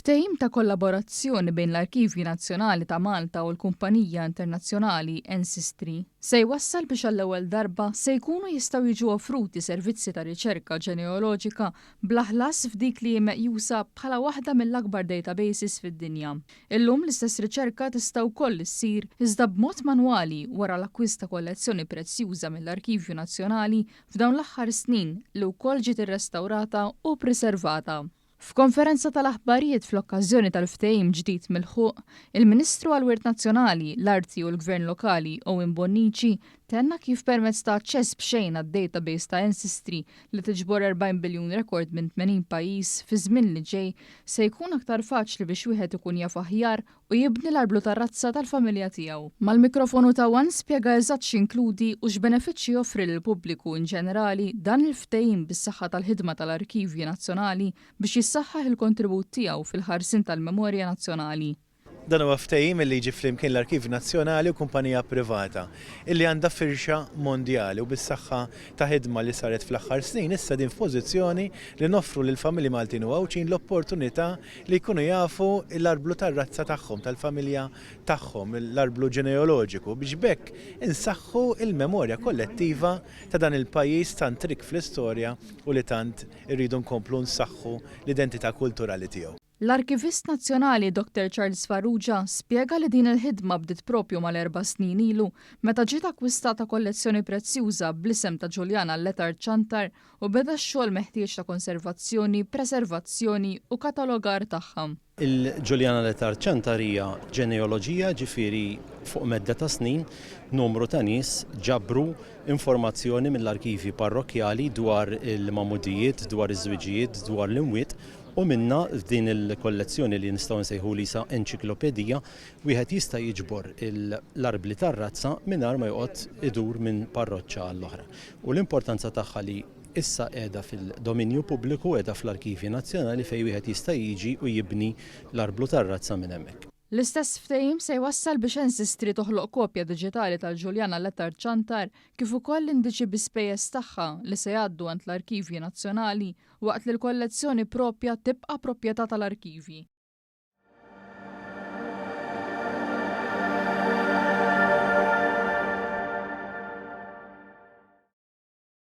Ftehim ta' kollaborazzjoni bejn l-Arkivji Nazzjonali ta' Malta u l-kumpanija internazzjonali Ancestry se jwassal biex għall-ewwel darba se jkunu jistgħu jiġu offruti servizzi ta' riċerka ġeneoloġika bla ħlas f'dik li hi meqjusa bħala waħda mill-akbar databases fid-dinja. Illum l-istess riċerka tista' wkoll issir iżda b'mod manwali wara l-akkwist ta' kollezzjoni prezzjuża mill-Arkivju Nazzjonali f'dawn l-aħħar snin li wkoll ġiet irrestawrata u ppriservata. F'konferenza tal-aħbarijiet fl-okkażjoni tal-ftehim ġdid milħuq, il-Ministru għall-Wirt Nazzjonali, l-Arti u l-Gvern Lokali Owen Bonnici tenna kif permezz ta' aċċess b'xejn għad-database ta' Ancestry li tiġbor 40 biljun rekord minn 80 pajjiż fiż-żmien li ġej se jkun aktar faċli biex wieħed ikun jaf aħjar u jibni l-arblu tar-razza tal-familja tiegħu. Mal-mikrofonu ta' one spjega eżatt x'jinkludi u x'benefiċċji joffri lill-pubbliku in ġenerali dan il-ftehim bis-saħħa tal-ħidma tal-Arkivji Nazzjonali biex jissaħħaħ il-kontribut tiegħu fil-ħarsien tal-memorja nazzjonali. Dan huwa ftehim illi jġib flimkien l-Arkivji Nazzjonali u kumpanija privata illi għandha firxa mondjali u bis-saħħa ta' ħidma li saret fl-aħħar snin issa qegħdin f'pożizzjoni li noffru lill-familji Maltin u Għawdxin l-opportunità li jkunu jafu l-arblu tar-razza tagħhom, tal-familja tagħhom, l-arblu ġeneoloġiku, biex b'hekk insaħħu l-memorja kollettiva ta' dan il-pajjiż tant rikk fl-istorja u li tant irridu nkomplu nsaħħu l-identità kulturali tiegħu. L-Arkivist Nazzjonali Doctor Charles Farrugia spjega li din il-ħidma bdiet propju mal-erba' snin ilu meta ġiet akkwistata kollezzjoni prezzjuża bl-isem ta' Juliana Letard Ciantar u beda x-xogħol meħtieġ ta' konservazzjoni, preservazzjoni u katalogar tagħha. Il-Juliana Letard Ciantar hija ġeneoloġija, ġifieri fuq medda ta' snin numru ta' nies ġabru informazzjoni mill-arkivji parrokkjali dwar il-magħmudijiet, dwar iż-żwiġijiet, dwar l-imwiet u minnha f'din il-kollezzjoni li nistgħu nsejħu qisha enċiklopedija Wieħed jista' jiġbor l-arbli tar-razza mingħajr ma joqgħod idur minn parroċċa għall-oħra. U l-importanza tagħha li issa qiegħda fil-dominju pubbliku, qiegħda fl-Arkivji Nazzjonali fejn wieħed jista' jiġi u jibni l-arblu tar-razza minn hemmhekk. L-istess ftehim se jwassal biex Ancestry toħloq kopja diġitali tal-Juliana Letard Ciantar kif ukoll l-indiċi bi spejjeż tagħha li se jgħaddu għand l-Arkivji Nazzjonali waqt li l-kollezzjoni proprja tibqa' proprjetà tal-Arkivji.